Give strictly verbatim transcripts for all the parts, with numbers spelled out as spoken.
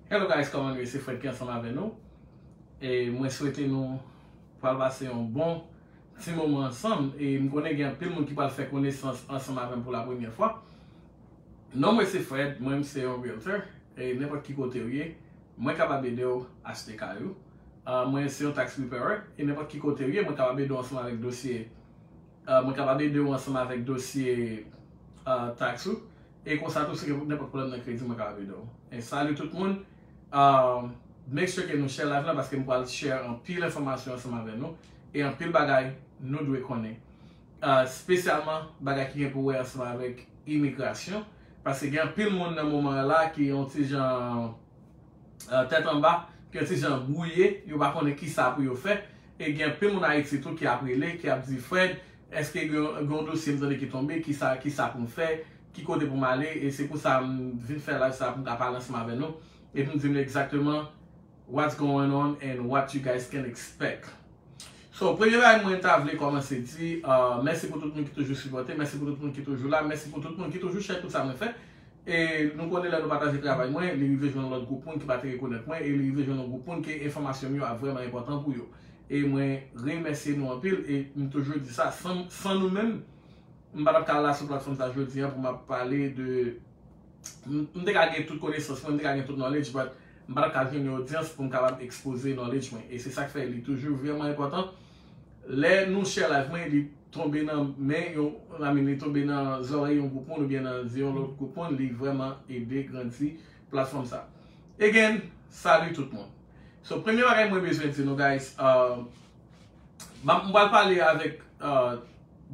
Hello guys, kòman nou ye? Se Fred ki ansanm avè nou. E mwen swete nou pral pase yon bon ti moman ansanm. E m konnen gen anpil moun ki pral fè konesans ansanm avè m pou la premyè fwa. Non mwen se Fred, mwen m se yon realtor. E nenpòt ki kote w ye, mwen kapab ede w achte kay ou. Ah, mwen se yon tax preparer. E nenpòt ki kote w ye, mwen kapab ede w ansanm avèk dosye Ah, mwen kapab ede w ansanm avèk dosye ah, tax ou. E konsa tou, si gen nenpòt pwoblèm nan kredi, mwen kapab ede w. E salut tout moun. Ah, make sure ke nou share live la paske m pral share anpil enfòmasyon ansanm avè nou. E anpil bagay nou dwe konnen. Ah, espesyalman bagay ki gen pou wè ansanm avèk imigrasyon. Paske gen anpil moun nan moman an la ki yon ti jan ah, tèt anba, ki yon ti jan bwouye, yo pa konnen kisa pou yo fè. E gen anpil moun Ayiti tou ki ap rele, ki ap di, Fred, èske gen gen yon dosye m tande ki tonbe, kisa, kisa pou m fè, ki kote pou m ale, e se pou sa m vin fè live sa pou m ka pale ansanm avè nou, e pou m di nou egzakteman what's going on and what you guys can expect. So, premye bagay mwen ta vle kòmanse di, ah, mèsi pou tout moun ki toujou sipòte, mèsi pou tout moun ki toujou la, mèsi pou tout moun ki toujou share tout sa mwen fè. E nou konnen lè nou pataje travay mwen, li rive jwenn lòt gwoup moun ki pa te rekonèt mwen, e li rive jwenn yon gwoup moun ke enfòmasyon m yo ap vrèman enpòtan pou yo. E mwen remèsye nou anpil, e m toujou di sa, san, san nou menm, m pa t ap ka la sou platfòm sa jodi an pou m ap pale de, m, m te ka gen tout konesans mwen, m te ka gen tout knowledge, but m pa t ap ka jwenn yon odyans pou m kapab ekspoze knowledge mwen. E se sa k fè li toujou vrèman enpòtan. Lè nou share live mwen, li tonbe nan men yon, I mean, li tonbe nan zòrèy yon gwoup moun oubyen nan zye yon lòt gwoup moun, li vrèman ede grandi platfòm sa. Again, salut tout moun. So, premye bagay mwen bezwen di nou, guys, uh, m ap, m pral pale avèk uh,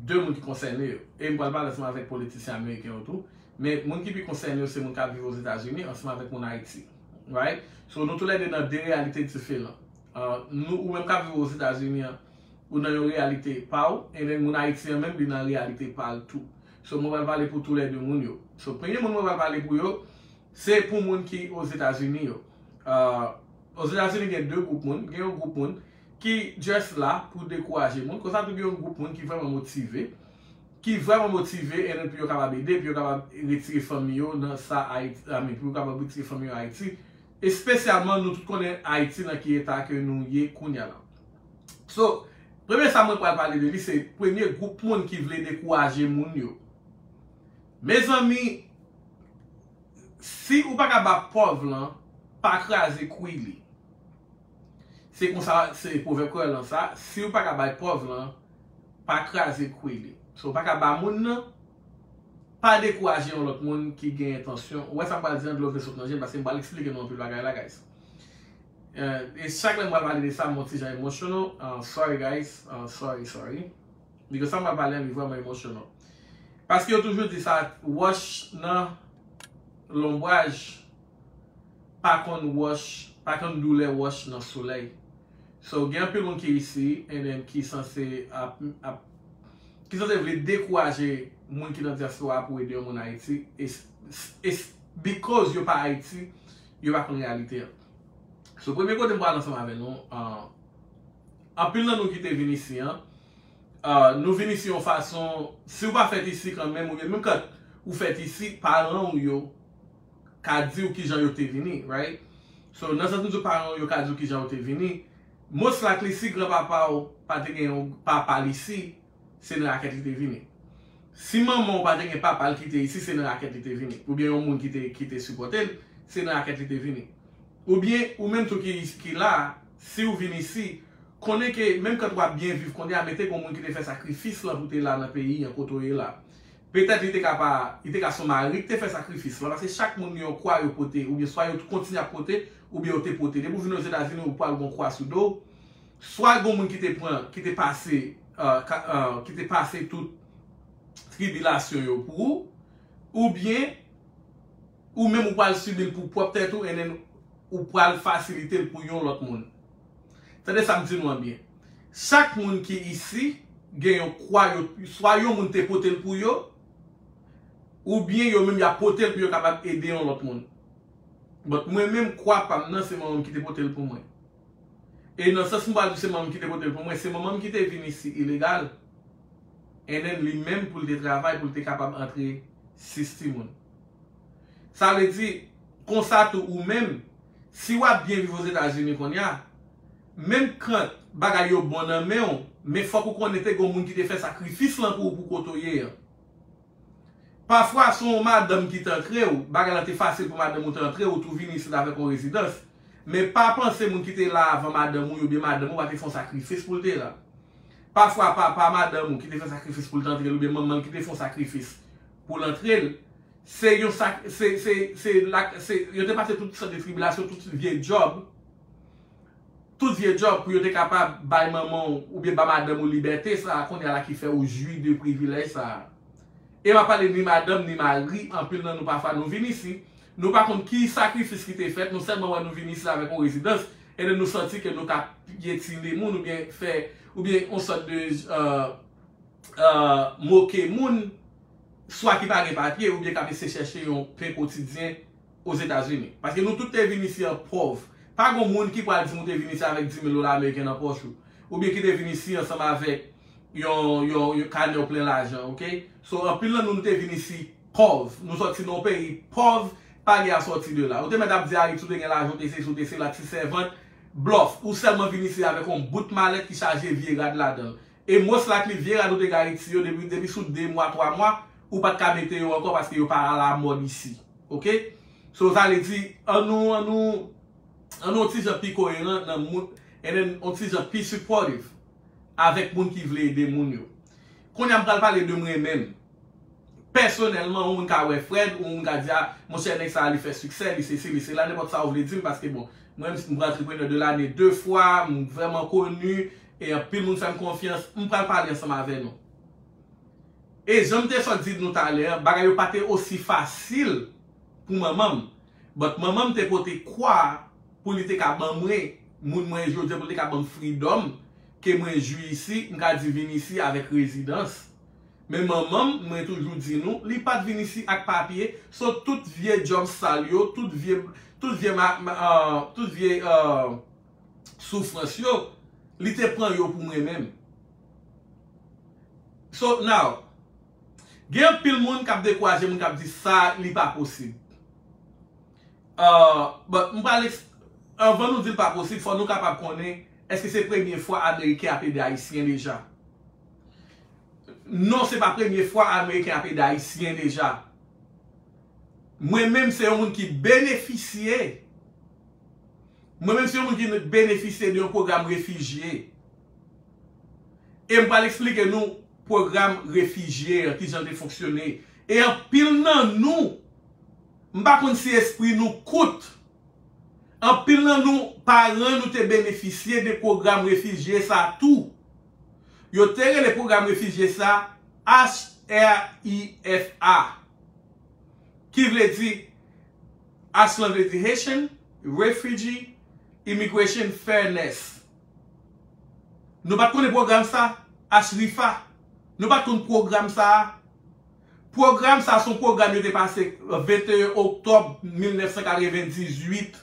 de moun ki konsène yo. E m pral pale ansanm avèk politisyen ameriken yo tou. Men moun ki pi konsène yo se moun k ap viv Ozetazini ansanm avèk moun Ayiti. Right? So, nou toulède nan de reyalite diferan. Uh, nou, ou menm k ap viv Ozetazini an, ou nan yon reyalite pa w, and then moun Ayiti an menm, li nan reyalite pa l tou. So, mwen pral pale pou toulède moun yo. So, premye moun mwen pral pale pou yo, se pou moun ki Ozetazini yo. Uh, Ozetazini gen de gwoup moun, gen yon gwoup moun ki just la pou dekouraje moun, konsa tou gen yon gwoup moun ki vrèman motive, ki vrèman motive, and then pou yo kapab ede, pou yo kapab retire fanmi yo nan sa Ayiti, I mean, pou yo kapab retire fanmi yo Ayiti, espesyalman nou tout konnen Ayiti nan ki eta ke nou ye kounye a la. So, premye sa mwen pral pale de li, se premye gwoup moun ki vle dekouraje moun yo. Mezanmi, si ou pa ka ba pòv lan, pa kraze kwi li. Se konsa, se pwovèb kreyòl lan sa, si ou pa ka bay pòv lan, pa kraze kwi li. So, ou pa ka ba moun nan, pa dekouraje yon lòt moun ki gen entansyon. Ou wè sa m pral di an, dlo vle sot nan je m, paske m pral eksplike nou anpil bagay la, guys. Eh, e chak lè m pral pale de sa, m yon ti jan emotional. Ah, sorry, guys. Ah, sorry, sorry. Because sa m pral pale an, li vrèman emotional. Paske yo toujou di sa, wòch nan lonbraj pa konn wòch, pa konn doulè wòch nan solèy. So, gen anpil moun ki isi, and then ki sanse ap, ap, ki sanse vle dekouraje moun ki nan dyaspora pou ede yon moun Ayiti. It's, it's because yo pa Ayiti, yo pa konn reyalite an. So, premye kote m pral ansanm avè nou, uh, anpil nan nou ki te vin isi an, uh, nou vin isi yon fason, si w pa fèt isi kanmenm, oubyen menm kan ou fèt isi, paran w yo ka di w kijan yo te vini, right? So, nan sans m di w paran w yo ka di w kijan yo te vini, most likely si granpapa w pa te gen yon papa l isi, se nan rakèt li te vini. Si manman w pa te gen papa l ki te isi, se nan rakèt li te vini. Oubyen yon moun ki te, ki te sipòte l, se nan rakèt li te vini. Oubyen, ou menm tou ki, ki la, si w vin isi, konnen ke menm kan w ap byen viv kounye a, mete gen yon moun ki te fè sakrifis lan pou te la nan peyi an kote w ye la. Petèt li te ka pa, li te ka se yon mari ki te fè sakrifis lan, paske chak moun gen yon kwa yo pote, oubyen swa yo kontinye ap pote, oubyen yo te pote. Depi w vin Ozetazini, ou pral gen yon kwa sou do w. Swa gen yon moun ki te pran, ki te pase, uh, ka, uh, ki te pase tout tribilasyon yo pou ou, oubyen ou menm ou pral sibi l pou pwòp tèt ou, and then ou pral fasilite l pou yon lòt moun. Tande sa m di nou an byen. Chak moun ki isi gen yon kwa yo, swa yon moun te pote l pou yo, oubyen yo menm y ap pote l pou yo kapab ede yon lòt moun. But mwen menm, kwa pa m nan, se manman m ki te pote l pou mwen. E nan sans m pral di se manman m ki te pote l pou mwen, se manman m ki te vin isi ilegal. And then li menm pou l te travay, pou l te kapab antre sis timoun. Sa vle di, konsa tou ou menm, Si w ap byen viv Ozetazini kounye a, menm kan bagay yo bon nan men w, men fòk ou konnen te gen yon moun ki te fè sakrifis lan pou ou pou kote w ye an. Pafwa, se yon madanm ki te antre w, bagay lan te fasil pou madanm ou te antre w, ou tou vin isit avèk yon rezidans. Men pa panse moun ki te la avan madanm ou, oubyen madanm ou pa te fè yon sakrifis pou l te la. Pafwa, papa madanm ou ki te fè sakrifis pou l te antre l, oubyen manman l ki te fè yon sakrifis pou l antre l, se yon sak-, se, se, se, la, se, yo te pase tout sòt de tribilasyon, tout vye djòb, tout vye djòb pou yo te kapab bay manman w oubyen ba madanm ou libète sa a, kounye a la ki fè ou jwi de privilèj sa a. E m ap pale ni madanm, ni mari, anpil nan nou pafwa nou vin isit, nou pa konn ki sakrifis ki te fèt, nou sèlman wè nou vin isit avèk yon rezidans, e nou santi ke nou ka pyetine moun oubyen fè, oubyen yon sòt de, euh, euh, moke moun, swa ki pa gen papye, oubyen k ap eseye chèche yon pen kotidyen Ozetazini. Paske nou tout te vin isi an pòv. Pa gon moun ki pral di m ou te vin isi avèk dis mil dola ameriken nan pòch ou. Oubyen ki te vin isi ansanm avèk yon, yon, yon kanè w plen lajan, oke? So, anpil nan nou, nou te vin isi pòv. Nou sòti nan yon peyi pòv, pa gen a sòti de la. Ou te mèt ap di Ayiti, ou te gen lajan, ou te sesi, ou te sela, ti sèvant, blòf. Ou sèlman vin isi avèk yon bout malèt ki chaje vye rad ladan l. E most likely, vye rad ou te gen Ayiti yo, depi, depi sou de mwa, twa mwa, ou pa t ka mete yo ankò paske yo pa alamòd isi. Oke? So, sa vle di, an nou, an nou, an nou yon ti jan pi koyeran nan moun, and then yon ti jan pi supportive avèk moun ki vle ede moun yo. Kounye a m pral pale de mwen menm. Pèsonèlman, yon moun ka wè Fred, yon moun ka di, a, monchè, nèg sa a, li fè siksè, li sesi, li sela, nenpòt sa w vle di m, paske, bon, mwen menm, m antreprenè de lane de fwa, m vrèman koni, e anpil moun fè m konfyans, m pral pale ansanm avè nou. E jan m te sot di nou talè a, bagay yo pa te osi fasil pou manman m. But manman m te pote kwa pou li te ka ban mwen, moun mwen jodi a, pou li te ka ban m freedom ke mwen jwi isi, m ka di vin isi avèk rezidans. Men manman m, mwen toujou di nou, li pa t vin isi ak papye. So, tout vye djòb sal yo, tout vye, tout vye, ma, ma, euh, tout vye, euh, soufrans yo, li te pran yo pou mwen menm. So, now, gen anpil moun k ap dekouraje moun k ap di sa, li pa posib. Uh, but m pral eks-, anvan nou di l pa posib, fò nou kapab konnen, èske se premye fwa Ameriken ap ede Ayisyen deja? Non, se pa premye fwa Ameriken ap ede Ayisyen deja. Mwen menm, se yon moun ki benefisye. Mwen menm, se yon moun ki benefisye de yon pwogram refijye. E m pral eksplike nou pwogram refijye an, kijan l te fonksyone. E anpil nan nou, m pa konn si espri nou kout. Anpil nan nou, paran nou te benefisye de pwogram refijye sa tou. Yo te rele pwogram refijye sa H R I F A. Ki vle di, H lan vle di Haitian Refugee Immigration Fairness. Nou pa t konnen pwogram sa, H rifa. Nou pa t konn pwogram sa a. Pwogram sa a se yon pwogram yo te pase venteyen oktòb mil nèf san katrevendizuit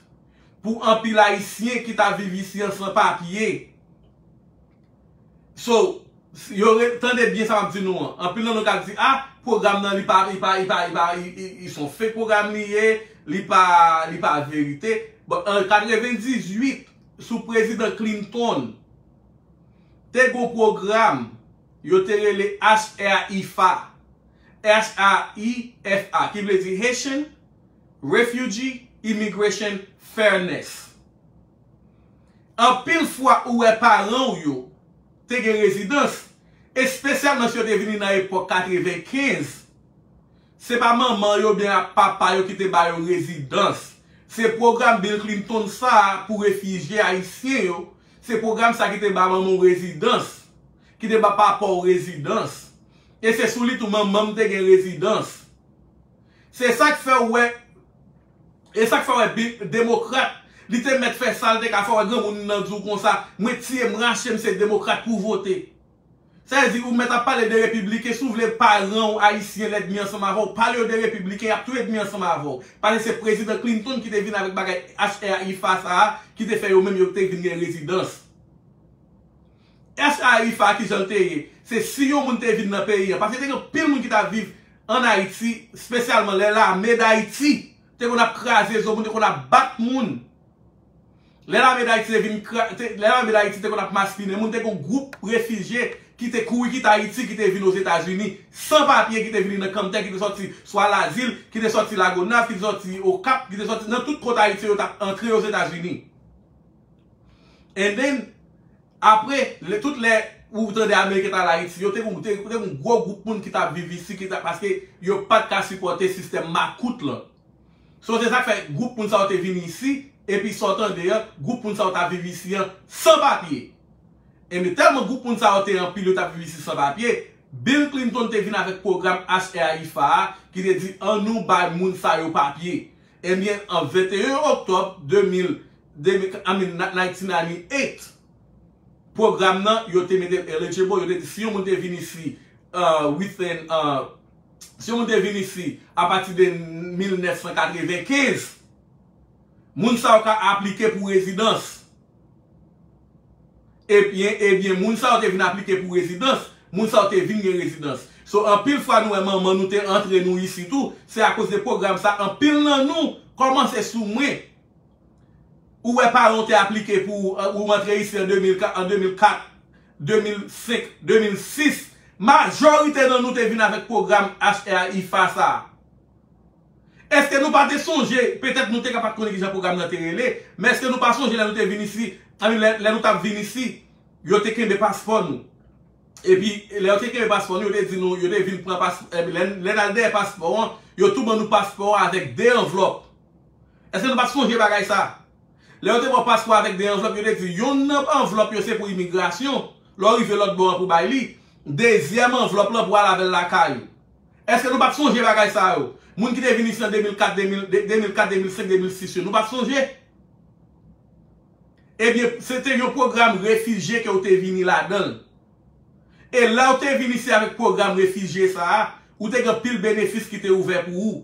pou anpil Ayisyen ki t ap viv isi an san papye. So, yo re-, tande byen sa m ap di nou an. Anpil nan nou ka di, a, pwogram nan li pa, li pa, li pa, li pa, li, li, li se yon fake pwogram li ye, li pa, li pa verite. Bon, an katrevendizuit, sou prezidan Clinton, te gen yon pwogram, yo te rele H R I F A. H R I F A, ki vle di Haitian Refugee Immigration Fairness. Anpil fwa ou wè paran w yo te gen rezidans, espesyalman si yo te vini nan epòk katrevenkenz, se pa manman yo oubyen papa yo ki te ba yo rezidans. Se pwogram Bill Clinton sa a pou refijye ayisyen yo, se pwogram sa ki te ba manman w rezidans, ki te ba papa w rezidans. E se sou li tou manman m te gen rezidans. Se sa k fè w wè, e sa k fè w wè bi-, demokrat, li te mèt fè sa l te ka fè, w wè granmoun nan di w konsa, mwen tiye m rache m se demokrat pou vote. Sa vle di ou mèt ap pale de repibliken, si w vle paran w ayisyen lènmi ansanm avè w, pale yo de repibliken, y ap tou ènmi ansanm avè w. Pale se prezidan Clinton ki te vin avèk bagay H R I F A sa a, ki te fè yo menm yo te vin gen rezidans. H R I F A kijan l te ye? Se si yon moun te vin nan peyi an. Paske te gen anpil moun ki t ap viv ann Ayiti, espesyalman lè lame d Ayiti te konn ap kraze zo moun, te konn ap bat moun. Lè lame Dayiti te vin kra- te- lè lame Dayiti te konn ap maspinen moun, te gen yon gwoup refijye ki te kouri kite Ayiti, ki te vin Ozetazini san papye, ki te vin nan kanmtè, ki te sòti swa Lazil, ki te sòti Lagonav, ki te sòti Okap, ki te sòti nan tout kote Ayiti yo t ap antre Ozetazini. And then, apre, lè, tout lè ou tande Ameriken t al Ayiti, yo te gen te, te gen yon gwo gwoup moun ki t ap viv isi, ki t ap, paske yo pa t ka sipòte sistèm makout lan. So, se sa k fè gwoup moun sa yo te vin isi, epi sa w tande an, gwoup moun sa yo t ap viv isi an san papye. Ebyen, tèlman gwoup moun sa yo te anpil, yo t ap viv isi san papye, Bill Clinton te vin avèk pwogram H R I FA a, ki te di, "An nou bay moun sa yo papye." Ebyen, an venteyen oktòb de mil, de mil, I mean, nineteen ninety-eight, pwogram nan, yo te mete l eligible, yo te di, si yon moun te vin isi, uh, within, uh, si yon moun te vin isi apati de mil nèf san katrevenkenz, moun sa yo ka aplike pou rezidans. Ebyen, ebyen, moun sa yo te vin aplike pou rezidans, moun sa yo te vin gen rezidans. So, anpil fwa nou wè manman nou te antre nou isi tou, se akoz de pwogram sa, anpil nan nou kòmanse sou mwen. Ou wè paran w te aplike pou ou, ou antre isi an de mil kat, an de mil kat, de mil senk, de mil sis. Majorite nan nou te vin avèk pwogram H R I FA sa a. Èske nou pa te sonje, petèt nou te ka pa t konnen kijan pwogram nan te rele, men èske nou pa sonje lè nou te vin isi, I mean, lè, lè nou t ap vin isi, yo te kenbe paspò nou? Epi, lè yo te kenbe paspò nou, yo te di nou, yo te vin pran paspò, epi lè, lè n al dèyè paspò an, yo tou ban nou paspò an avèk de anvlòp. Èske nou pa t sonje bagay sa? Lè yo te ba w paspò avèk de anvlòp, yo te di, yonn nan anvlòp yo se pou imigrasyon, lè w rive lòt bò an pou bay li, dezyèm anvlòp lan pou al avè l lakay ou. Èske nou pa t sonje bagay sa yo? Moun ki te vin isi an de mil kat, de mil, de, de mil kat, de mil senk, de mil sis yo, nou pa t sonje? Ebyen, se te yon pwogram refijye ke w te vini ladan l. E lè w te vin isi avèk pwogram refijye sa a, ou te gen anpil benefis ki te ouvè pou ou.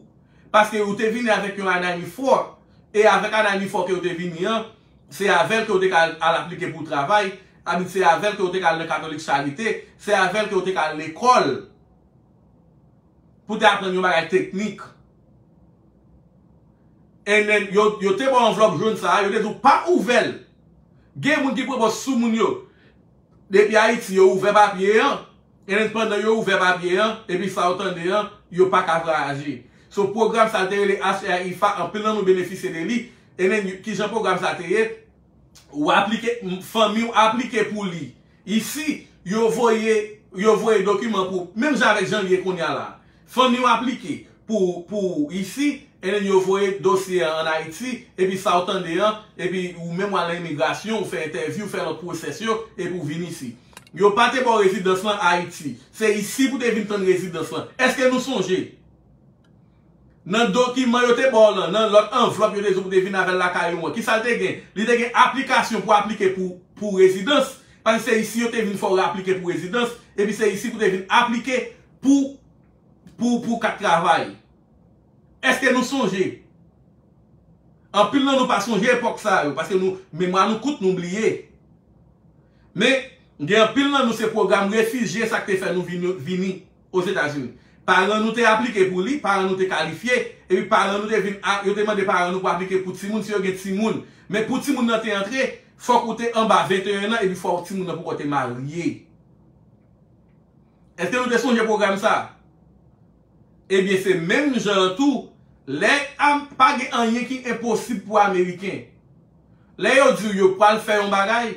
Paske ou te vini avèk yon I ninety-four, e avèk I ninety-four ke w te vini an, se avè l ke w te ka al, al aplike pou travay, abit se avè l ke w te ka al nan Katolik Charite, se avè l ke w te ka al lekòl pou te aprann yon bagay teknik. And then, yo, yo te ba w anvlòp jòn sa a, yo te di w pa ouvè l. Gen moun ki pran pòz sou moun yo. Depi Ayiti, yo ouvè papye an, and then pandan yo ouvè papye an, epi sa yo tande an, yo pa ka vwayaje. So, pwogram sa te rele H R I FA, anpil nan nou benefisye de li, and then, kijan pwogram sa te ye? Ou aplike, m, fanmi w aplike pou li. Isi, yo voye, yo voye dokiman pou, menm jan avèk jan l ye kounye a la. Fanmi w aplike pou, pou isi, and then yo voye dosye an ann Ayiti, epi sa w tande an, epi ou menm w al nan imigrasyon, ou fè entèvyou, ou fè lòt pwosès yo, epi w vin isi. Yo pa te ba w rezidans lan Ayiti. Se isi pou te vin tann rezidans lan. Èske nou sonje? Nan dokiman yo te ba w lan, nan lòt anvlòp yo te di w pou te vin avè l lakay ou an, kisa l te gen? Li te gen aplikasyon pou aplike pou, pou rezidans, paske se isi yo te vin fè w aplike pou rezidans, epi se isi pou te vin aplike pou, pou, pou kat travay. Èske nou sonje? Anpil nan nou pa sonje epòk sa yo, paske nou, memwa nou kout, nou bliye. Men, gen anpil nan nou se pwogram refijye sa k te fè nou vini, vini Ozetazini. Paran nou te aplike pou li, paran nou te kalifye, epi paran nou te vin a, yo te mande paran nou pou aplike pou timoun si yo gen timoun. Men pou timoun nan te antre, fòk ou te anba venteyen an, epi fòk timoun nan poko te marye. Èske nou te sonje pwogram sa? Ebyen, se menm jan an tou, lè am, pa gen anyen ki enposib pou Ameriken. Lè yo di w yo pral fè yon bagay,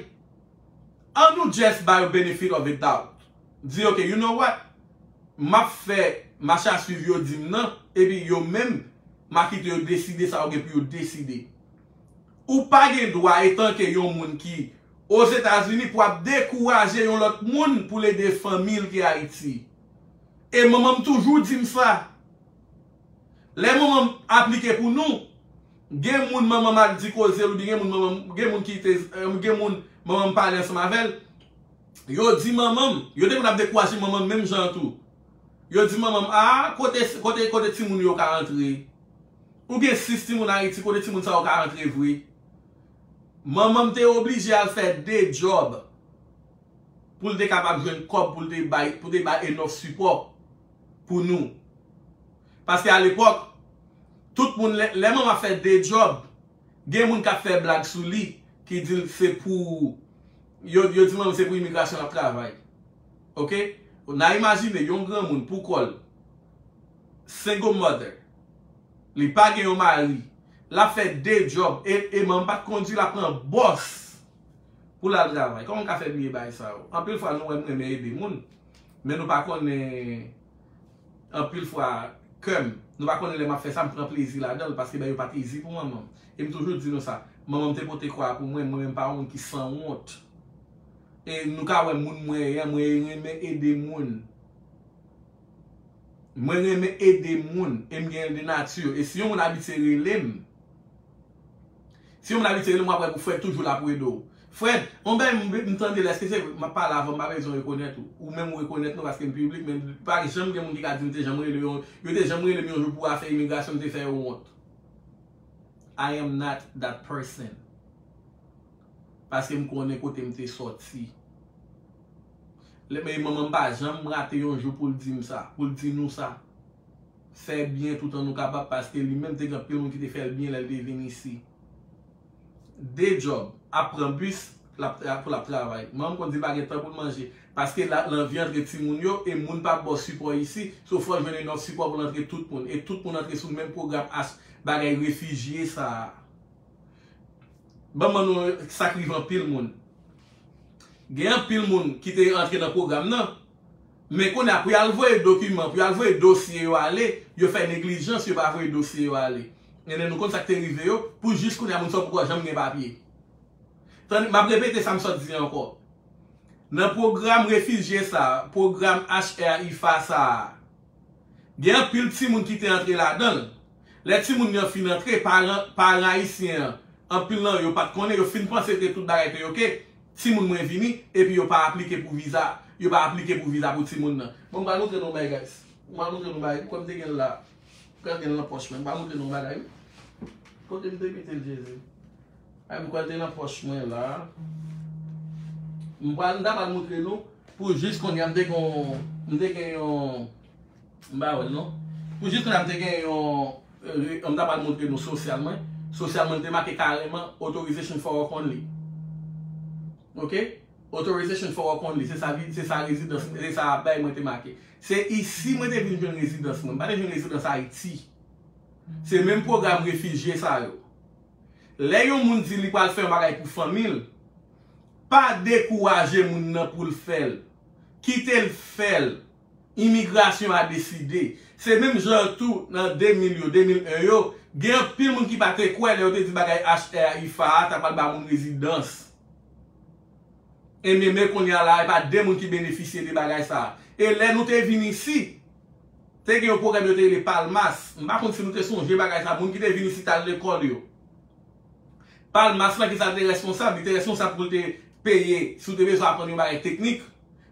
ann nou just bay yo benefit of the doubt. Di, "Ok, you know what? M ap fè machaswiv yo di m nan, epi yo menm, m a kite yo deside sa yo gen pou yo deside." Ou pa gen dwa, etanke yon moun ki Ozetazini, pou ap dekouraje yon lòt moun pou l ede fanmi l ki Ayiti. E manman m toujou di m sa. Lè manman m aplike pou nou, gen moun manman m al di koze l, oubyen gen moun manman m, gen moun ki te, eh, gen moun manman m pale ansanm avè l, yo di manman m, yo te konn ap dekouraje manman m menm jan an tou. Yo di manman m, "A, kote, kote, kote timoun yo ka antre? Ou gen sis timoun Ayiti, kote timoun sa yo ka antre vre?" Manman m te oblije al fè de djòb pou l te kapab jwenn kòb pou l te bay, pou te bay enòf sipò pou nou. Paske alepòk, tout moun, lè, lè manman ap fè de djòb, gen moun k ap fè blag sou li, ki di l se pou, yo, yo di manman se pou imigrasyon l ap travay. Oke? N a imajine yon granmoun pou kò l, single mother, li pa gen yon mari, l ap fè de djòb, e, e manman pa t kondi l, ap pran bòs pou l al travay. Kòman m ka fè bliye bagay sa yo? Anpil fwa nou wè m renmen ede moun, men nou pa konnen anpil fwa kè m. Nou pa konnen lè m ap fè sa, m pran plezi ladan l, paske bagay yo pa t izi pou manman m. E m toujou di nou sa, manman m te pote kwa pou mwen, mwen menm pa yon moun ki sanwont. E nou ka wè moun mwen ye a, mwen renmen ede moun. Mwen renmen ede moun, e m gen l de nati. E si yon moun abitye rele m, si yon moun abitye rele m, w ap wè pou Fred toujou la pou ede w. Fred, yon bagay m, m tande lè, èske se vre? M ap pale avè w, m pa bezwen rekonèt ou. Ou menm ou rekonèt mwen paske m piblik, men pa janm gen moun ki ka di m te janm rele yo, yo te janm rele m yon jou pou afè imigrasyon, m te fè yo wont. I am not that person. Paske m konnen kote m te sòti. Lè, men manman m pa janm rate yon jou pou l di m sa, pou l di nou sa. Fè byen toutan nou kapab, paske li menm te gen anpil moun ki te fè l byen lè l te vin isi. De djòb, ap pran bis, l ap tra-, pou l ap travay. Manman m konn di l pa gen tan pou l manje, paske la, l anvi antre timoun yo, e moun pa ba w sipò isi, so fò l jwenn enòf sipò pou l antre tout moun, e tout moun antre sou menm pwogram as-, bagay refijye sa a. Ban m ban nou sa k rive anpil moun. Gen anpil moun ki te antre nan pwogram nan, men kounye a, pou y al voye dokiman, pou y al voye dosye yo ale, yo fè neglijans, yo pa voye dosye yo ale. Ebyen, nou konn sa k te rive yo, pou jis kounye a, moun sa yo poko janm gen papye. Tande, m ap repete sa m sot di ankò. Nan pwogram refijye sa a, pwogram H R I F A sa a, gen anpil timoun ki te antre ladan l. Lè timoun yo fin antre, paran, paran ayisyen an, anpil nan yo pa t konnen, yo fin panse ke tout bagay te oke. Timoun mwen vini, epi yo pa aplike pou viza, yo pa aplike pou viza pou timoun nan. Bon, m pral montre nou bagay, guys. M pral montre nou bagay. M kwè m te gen l la. M pral gen l nan pòch mwen. M pral montre nou bagay, wi. Kote m te mete l, Jezi? Ay, m kwè l te nan pòch mwen la. M pral, m ta pral montre nou. Pou jis kounye a, m te gen yon, m te gen yon, m pa wè l non. Pou jis kounye a, m te gen yon, eh, m ta pral montre nou sosyal mwen. Sosyal mwen, m te make kareman authorization for work only. Oke? Authorization for work only. Se sa, se sa rezidans, se sa bay mwen te make. Se isi mwen te vin jwenn rezidans mwen. M pa te jwenn rezidans Ayiti. Se menm pwogram refijye sa yo. Lè yon moun di li pral fè yon bagay pou fanmi l, pa dekouraje moun nan pou l fè l. Kite l fè l. Imigrasyon a deside. Se menm jan tou nan de mil yo, de mil en yo, gen anpil moun ki pa te kwè lè yo te di bagay H R I F A a ta pral ba moun rezidans. Ebyen, men kounye a la, e pa de moun ki benefisye de bagay sa a. E lè nou te vin isi, te gen yon pwogram yo te rele Palmas. M pa konn si nou te sonje bagay sa a, moun ki te vin isi t al lekòl yo. Palmas lan, ki sa l te responsab? Li te responsab pou l te peye, si w te bezwen aprann yon bagay teknik,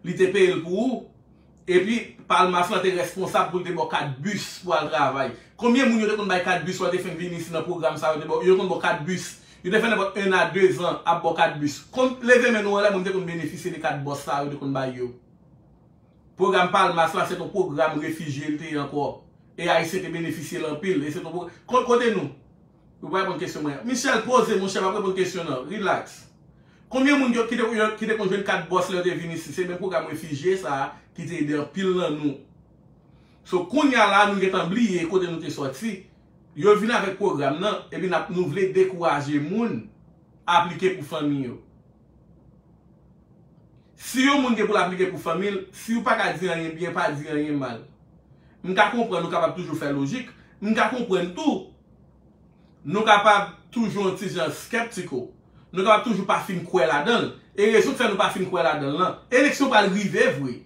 li te peye l pou ou. Epi, Palmas lan te responsab pou l te ba w kat bis pou al travay. Konbyen moun yo te konn bay kat bis lè w te fenk vin isi nan pwogram sa a, yo te ba w, yo te konn ba w kat bis? Yo te fè nenpòt en a de zan ap ba w kat bis. Konn leve men nou anlè, moun te konn benefisye de kat bòs sa a, yo te konn bay yo. Pwogram Palmas la, se t on pwogram refijye l te ye ankò. E Ayisyen te benefisye l anpil. E se t on pwo-, ko-, kote nou? Ou pa reponn kesyon mwen. Michel, poze, monchè, m ap reponn kesyon nan. Relax. Konbyen moun yo ki te, yo, ki te konn jwenn kat bòs lè yo te vin isi? Se menm pwogram refijye sa a ki te ede anpil nan nou. So, kounye a la, nou gentan bliye kote nou te sòti. Yo vin avèk pwogram nan, epi n ap, nou vle dekouraje moun aplike pou fanmi yo. Si yon moun gen pou l aplike pou fanmi l, si w pa ka di anyen byen, pa di anyen mal. M ka konprann, nou kapab toujou fè lojik. M ka konprann tou, nou kapab toujou yon ti jan skeptical. Nou kapab toujou pa fin kwè ladan l. E rezon k fè nou pa fin kwè ladan l lan, eleksyon pral rive vre.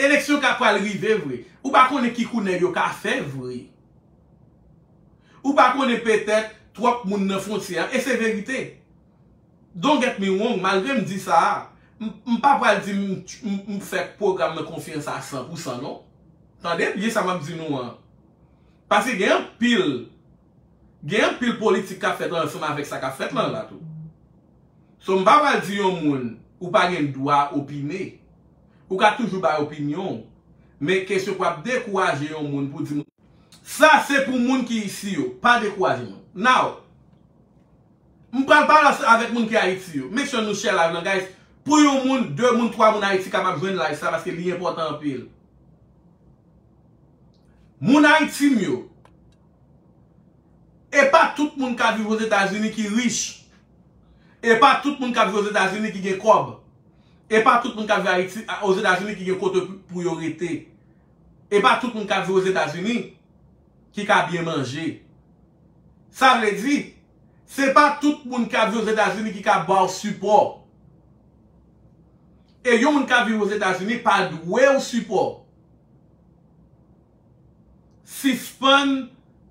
Eleksyon ka pral rive vre. Ou pa konnen ki kou nèg yo ka fè vre. Ou pa konnen, petèt twòp moun nan fwontyè a. E se verite. Don't get me wrong, malgre m di sa a, m, m pa pral di m, m, m fè pwogram nan konfyans a san pou san non. Tande byen sa m ap di nou an. Paske gen anpil, gen anpil politik k ap fèt ansanm avèk sa k ap fèt lan la tou. So, m pa pral di yon moun ou pa gen dwa opine. Ou ka toujou bay opinyon w. Men kesyon pou ap dekouraje yon moun pou di, sa se pou moun ki isi yo. Pa dekouraje moun. Now, M pral pale avèk moun ki Ayiti yo. Make sure nou share live lan, guys. Pou yon moun, de moun, twa moun Ayiti kapab jwenn live sa, paske li enpòtan anpil. Moun Ayiti m yo, e pa tout moun k ap viv Ozetazini ki rich. E pa tout moun k ap viv Ozetazini ki gen kòb. E pa tout moun k ap viv Ayiti, Ozetazini ki gen kote pou, pou yo rete. E pa tout moun k ap viv Ozetazini ki ka byen manje. Sa vle di, se pa tout moun k ap viv Ozetazini ki ka ba w sipò. E yon moun k ap viv Ozetazini pa dwe w sipò. Sispann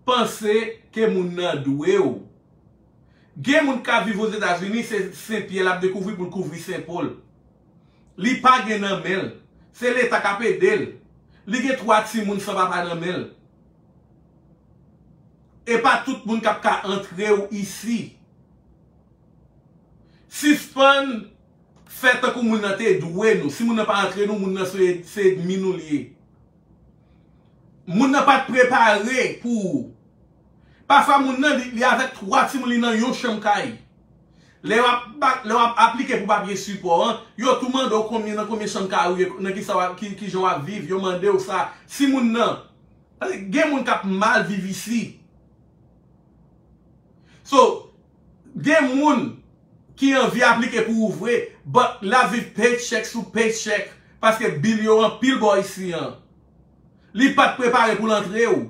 panse ke moun nan dwe w. Gen moun k ap viv Ozetazini, se Sen Pyè l ap dekouvri pou l kouvri Sen Pòl. Li pa gen nan men l. Se Leta k ap ede l. Li gen twa timoun san papa nan men l. E pa tout moun k ap ka antre w isi. Sispann fè tankou moun nan te dwe nou. Si moun nan pa antre nou, moun nan se, se ènmi nou li ye. Moun nan pa t prepare pou ou. Pafwa moun nan, li, li avèk twa timoun li nan yon chanm kay. Lè w ap, lè w ap aplike pou papye sipò an, yo tou mande w konbyen, nan konbyen chanm kay ou ye, nan ki sa w ap, ki, ki jan w ap viv, yo mande w sa. Si moun nan, gen moun k ap mal viv isi. So, gen moun ki anvi aplike pou ou vre, but l ap viv paycheck sou paycheck, paske bil yo anpil bò isi an. Li pa t prepare pou l antre w.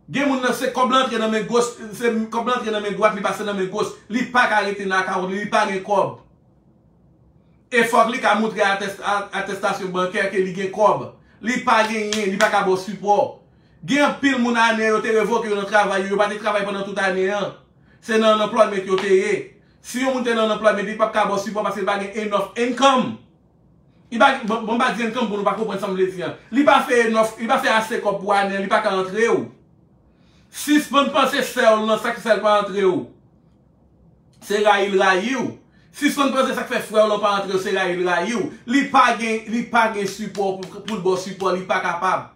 Gen moun nan se kòb la antre nan men goch, se kòb la antre nan men dwat, li pase nan men goch, li pa ka rete nan akawont li, li pa gen kòb. E fòk li ka montre atès-, a-, atestasyon bankè ke li gen kòb. Li pa genyen, li pa ka ba w sipò. Gen anpil moun ane an yo te revoke yo nan travay yo, yo pa te travay pandan tout ane an. Se nan unemployment yo te ye. Si yon moun te nan unemployment, li p ap ka ba w sipò paske li pa gen enough income. Li pa, bon, bon, m pa di income pou nou pa konprann sa m vle di an. Li pa fè enough, li pa fè ase kòb pou ane an, li pa ka antre w. Sispann panse sè w lan, sa k fè l pa antre w. Se rayi l rayi w. Sispann panse sa k fè frè w lan pa antre w, se rayi l rayi w. Li pa gen, li pa gen sipò pou, pou l ba w sipò, li pa kapab.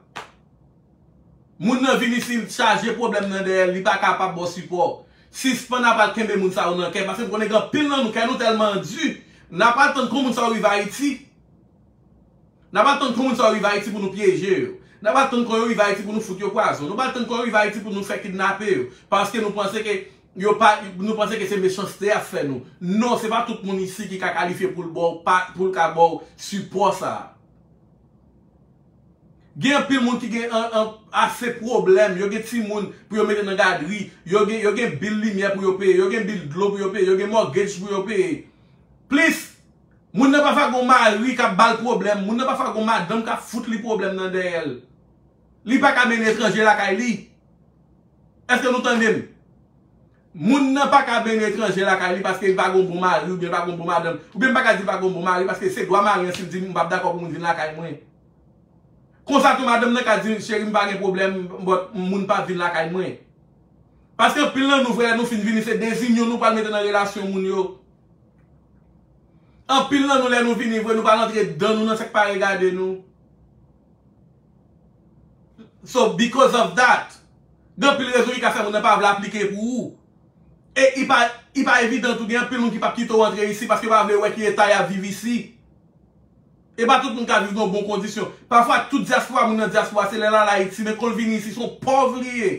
Moun nan vin isi, l chaje pwoblèm nan dèyè l, li pa kapab ba w sipò. Sispann ap al kenbe moun sa yo nan kè, paske m konnen gen anpil nan nou, kè nou tèlman di, n ap al tann kon moun sa yo rive Ayiti. N ap al tann kon moun sa yo rive Ayiti pou nou pyeje yo. N ap al tann kon yo rive Ayiti pou nou fout yo pwazon. Nou pral tann kon yo rive Ayiti pou nou fè kidnape yo. Paske nou panse ke yo pa, nou panse ke se mechanste y ap fè nou. Non, se pa tout moun isi ki ka kalifye pou l ba w, pa, pou l ka ba w sipò sa a. Gen anpil moun ki gen an, an, ase pwoblèm. Yo gen timoun pou yo mete nan gadri. Yo gen, yo gen bil limyè pou yo peye. Yo gen bil dlo pou yo peye. Yo gen mortgage pou yo peye. Plis, moun nan pafwa gon mari k ap ba l pwoblèm. Moun nan pafwa gon madanm k ap fout li pwoblèm nan dèyè l. Li pa ka mennen etranje lakay li. Èske nou tande m? Moun nan pa ka mennen etranje lakay li paske li pa gon bon mari oubyen li pa gon bon madanm. Oubyen m pa ka di li pa gon bon mari paske se dwa mari an si l di m p ap dakò pou moun vin lakay mwen. Konsa tou madanm nan ka di, cheri, m pa gen pwoblèm, but moun pa vin lakay mwen. Paske anpil nan nou vre, lè nou fin vini, se dezinyon nou pral mete nan relasyon moun yo. Anpil nan nou, lè nou vini vre, nou pral antre dan nou nan sa k pa regade nou. So, because of that, gen anpil rezon ki ka fè moun nan pa vle aplike pou ou. E li pa, li pa evidan tou, gen anpil moun ki p ap kite w antre isi paske yo pa vle wè ki eta y ap viv isi. E pa tout moun ka viv nan bon kondisyon. Pafwa, tout dyaspora, moun nan dyaspora, se lè l al Ayiti, men kon l vini isi, se yon pòv li ye.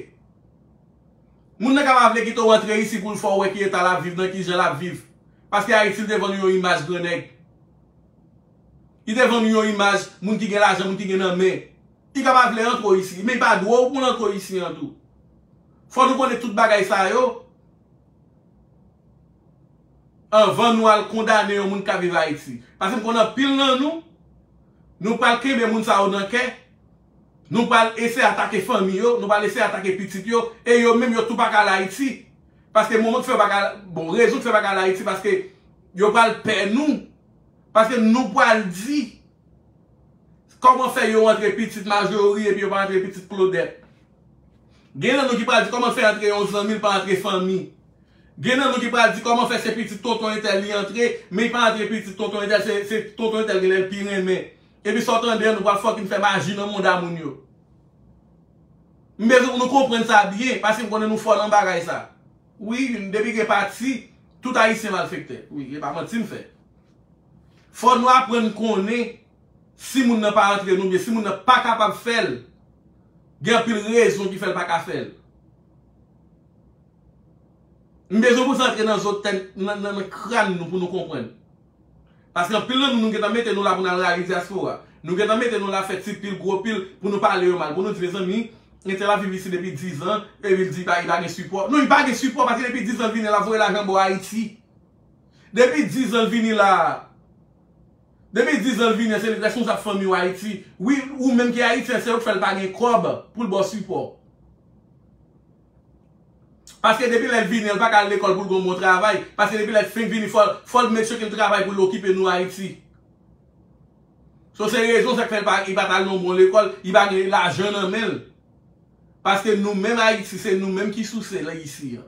Moun nan ka pa vle kite w antre isi pou l fè w wè ki eta l ap viv, nan ki jan l ap viv. Paske Ayiti, li te vann ou yon imaj grannèg. Li te vann ou yon imaj moun ki gen lajan, moun ki gen nan men. Li ka pa vle antre w isi, men li pa dwe w pou l antre w isi an tou. Fò nou konnen tout bagay sa yo anvan nou al kondane yon moun k ap viv Ayiti. Paske m konnen anpil nan nou, nou pral kenbe moun sa yo nan kè, nou pral eseye atake fanmi yo, nou pral eseye atake pitit yo, e yo menm yo tou pa ka al Ayiti. Paske moman k fè yo pa ka, bon, rezon k fè yo pa ka al Ayiti, paske yo pral pè nou. Paske nou pral di, kòman fè yo antre pitit Majori epi yo pa antre pitit Claudette? Gen nan nou ki pral di, kòman fè antre yon zanmi l pa antre fanmi? Gen nan nou ki pral di, kòman fè se pitit tonton entèl li antre, men li pa antre pitit tonton entèl, se, se tonton entèl genlè l pi renmen. Epi sa w tande an, nou pral fucking fè maji nan mouda moun yo. M bezwen pou nou konprann sa byen, paske m konnen nou fò nan bagay sa. Wi, depi gen pati, tout Ayisyen malfektè. Wi, e pa manti m fè. Fò nou aprann konnen si moun nan pa antre nou, byen si moun nan pa kapab fè l, gen anpil rezon ki fè l pa ka fè l. M bezwen pou sa antre nan zòt tèt, nan, nan, nan kràn nou pou nou konprann. Paske anpil nan nou, nou gentan mete nou la pou n al rayi dyaspora. Nou gentan mete nou la fè ti pil, gwo pil, pou nou pale yo mal. Pou nou di, mezanmi, entèl ap viv isi depi diz an, epi l di pa, li pa gen sipò. Non, li pa gen sipò, paske depi diz an l vini, l ap voye lajan bò Ayiti. Depi diz an l vini la. Depi diz an l vini, se li k responsab fanmi w Ayiti. Wi, ou menm ki ayisyen, se ou k fè l pa gen kòb pou l ba w sipò. Paske depi lè l vini, l pa ka al lekòl pou l gen yon bon travay. Paske depi lè l fin vini, fò, fò l make sure ke l travay pou l okipe nou Ayiti. So, se rezon sa k fè l pa, li pa t al nan yon bon lekòl, li pa gen lajan nan men l. Paske nou menm Ayiti, se nou menm ki souse la isi an.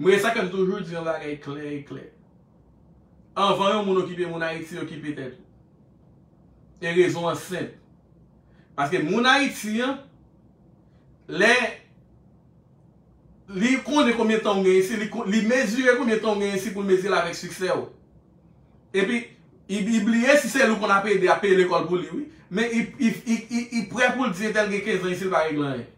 Mwen, sa ke m toujou di yon bagay klè e klè. Anvan yon moun okipe moun Ayiti, okipe tèt ou. E rezon an senp. Paske moun Ayiti an, lè li konnen konbyen tan w gen isi, li, ko- li mezire konbyen tan w gen isi pou l mezire l avèk siksè w. Epi, li, li bliye si se li w konn ap ede, ap peye lekòl pou li, wi. Men li, li, li, li, li prè pou l di entèl gen kenz an isi, li pa regle anyen.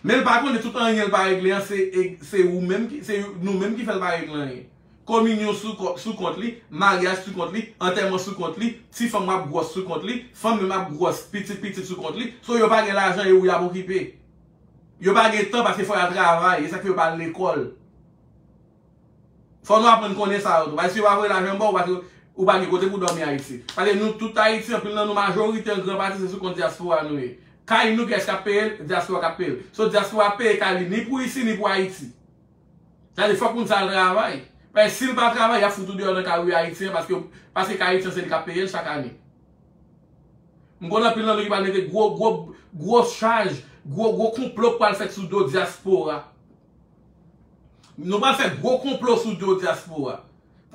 Men l pa konnen tout anyen l pa regle an, se, e, se ou menm ki, se nou menm ki fè l pa regle anyen. Kominyon sou kò- sou kont li, maryaj sou kont li, antèman sou kont li, ti fanm ap gwòs sou kont li, fanm menm ap gwòs, pitit pitit sou kont li. So yo pa gen lajan, e ou y ap okipe. Yo pa gen tan paske fò y al travay, e sa k fè yo pa al lekòl. Fò nou aprann konnen sa yo tou. Paske si yo pa voye lajan ba w, paske ou pa gen kote pou dòmi Ayiti. Paske nou tout Ayiti, anpil nan nou, majorite an gran pati se sou kont dyaspora nou ye. Kay nou, kiyès k ap peye l? Dyaspora k ap peye l. So dyaspora ap peye kay li ni pou isi, ni pou Ayiti. Sa vle di fòk moun sa al travay. Paske si l pa travay, y ap fout ou deyò nan kay ou ye ayisyen, paske, paske kay ayisyen se li k ap peye l chak ane. M konn anpil nan nou ki pral mete gwo, gwo, gwo chaj, gwo, gwo konplo k pral fèt sou do dyaspora. Nou pral fè gwo konplo sou do dyaspora.